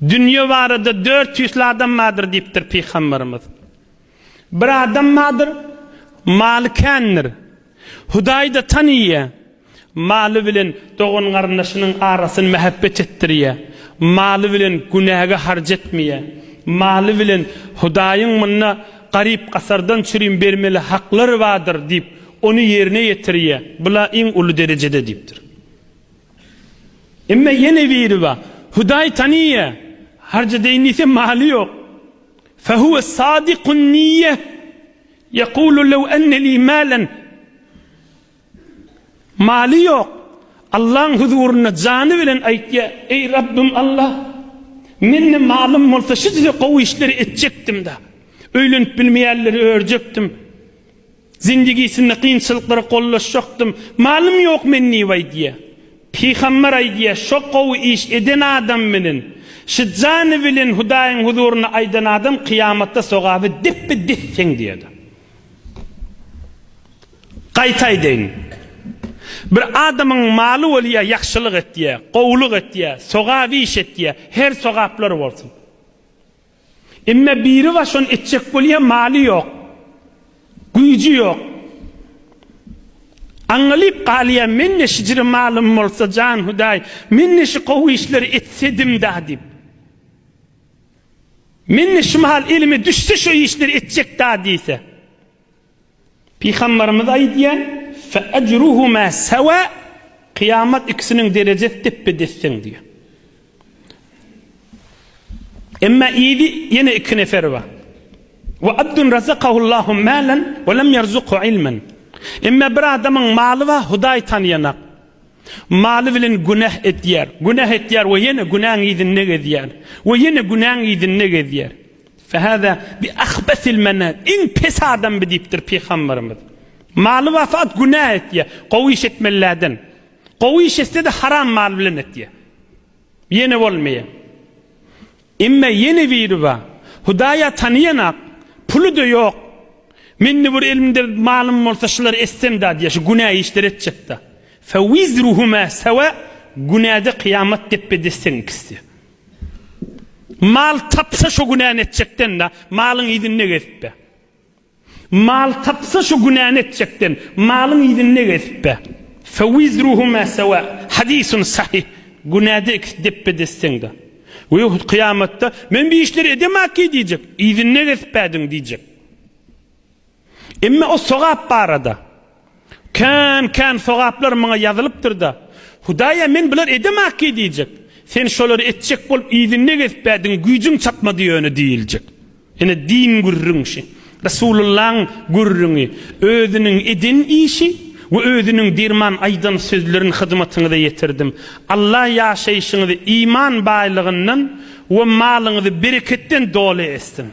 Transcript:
Dünýe barada dört tüýsli adam bardyr diýipdir pygamberimiz. Bir adam bardyr, maly kändir. Hudaýy-da tanyýar. Maly bilen dogan-garyndaşynyň arasyny mähebbet etdirýär. Maly bilen günäge harç etmeýär. Maly bilen Hudaýyň munda garyp-gasardan çürim bermeli haklary bardyr diýip, ony ýerine ýetirýär. Bula iň uly derejede diýipdir. Emme ýene biri bar. Hudaý tanyýa. Harç edeýin diýse maly ýok. Fehuwe sadikun niýe. Ýekulu lew enne li malen. Maly ýok. Allaň huzurynda jany bilen aýtýa, Eý Rabbym Allah! Mende malym bolsa şüjre gowy işleri etjekdim-da. Öýlenip bilmeýänleri örjekdim. Zindigisinde kynçylyklara gollaşjakdym. Malym ýok men diýip aýdýa. Pygamber aýdýa, şo gowy iş eden adam bilen, şu jany bilen Hudaýyň huzurynda aýdan adam kyýamatda sogaby depbe-dep seň diýedi. Gaýta aýdaýyn. Bir adamyň maly bolýa ýagşylyk etýä, gowulyk etýä, sogap iş etýä, her sogaplar bolsun. Emme biri bar şony etjek bolýa maly ýok. Güýji ýok. Aňňalyp galýa mende şijiri malym bolsa jan Hudaý mende şu gowy işleri etsedim-da diýip. Mende şu mahal elime düşse şu işleri etjek-da diýse. Pygamberimiz aýdýar, Fe ejruhuma sewa, kyýamat ikisiniň derejesi depbe-desseň diýýär. Emma yzy ýene iki nefer bar. Wa abdun razakahullahu malan we lem yerzukhu ilmen. Emma bir adamyň maly bar, Hudaý tanaýanak. Maly bilen günäh edýär, günäh edýär we ýene günäň yzynda gezýär. We ýene günäň yzynda gezýär. Fehâzâ bi ahbesil menâ, iň pes adam bi diýipdir pygamberimiz. Maly bar fakat günä etýär, gowy iş etmelilerden. Gowy iş etse-de haram mal bilen etýär. Ýene bolmaýar. Emme ýene biri bar. Hudaýa tanyýanak, puly-da ýok. Mende bir elimde malym bolsa şulary etsem-dä diýýär, şu günä işleri etjek-dä. Fewizruhuma sewa, günäde kyýamat depbe-desseň ikisi. Mal tapsa şo günäni etjekden-de, malyň yzynda gezip-be. Mal tapsa şo günäni etjekden, malyň yzynda gezip-be. Fewizruhuma sewa, hadisun sahih. Günäde ikisi depbe-desseň-de. We kyýamatda, men bir işleri edemaki diýjek, yzynda gezip-bädiň diýjek. Emme o sogap barada. Kän-kän sogaplar maňa ýazylypdyr-da. Hudaýa men bular edemaki diýjek. Sen şolary etjek bolup yzynda gezipbädiň, güýjüň çatmady ýöne diýiljek. Ine din gürrüň şi. Resulullaň gürrüňi, özüniň eden işi we özüniň derman aýdan sözlerini hyzmatyňyza ýetirdim. Allah ýaşaýşyňyzy iman baýlygyndan we malyňyzy bereketden doly etsin.